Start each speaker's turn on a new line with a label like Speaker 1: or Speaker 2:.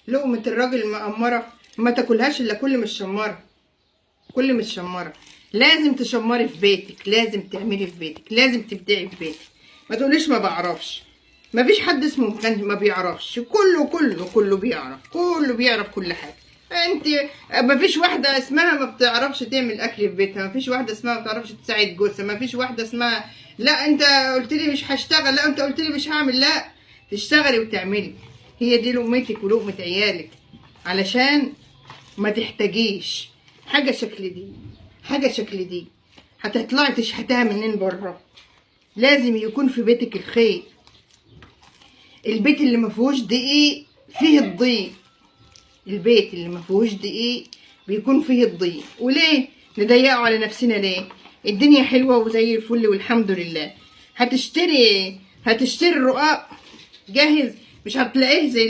Speaker 1: لقمة الراجل المقمره ما تاكلهاش الا كل متشمره، كل متشمره. لازم تشمري في بيتك، لازم تعملي في بيتك، لازم تبدعي في بيتك. ما تقوليش ما بعرفش، ما فيش حد اسمه ما بيعرفش، كله كله كله بيعرف، كله بيعرف كل حاجة. انت ما فيش واحدة اسمها ما بتعرفش تعمل اكل في بيتها، ما فيش واحدة اسمها ما بتعرفش تساعد جوزها، ما فيش واحدة اسمها لا انت قلت لي مش هشتغل، لا انت قلت لي مش هعمل. لا، تشتغلي وتعملي، هي دي لقمتك ولقمه عيالك، علشان ما تحتاجيش حاجة شكل دي، حاجة شكل دي هتطلعي تشحتها منين بره. لازم يكون في بيتك الخير. البيت اللي ما فيهوش دقيق فيه الضيق، البيت اللي ما فيهوش دقيق بيكون فيه الضيق. وليه نضيقه على نفسنا؟ ليه؟ الدنيا حلوة وزي الفل والحمد لله. هتشتري الرقاق جاهز مش هتلاقيه زي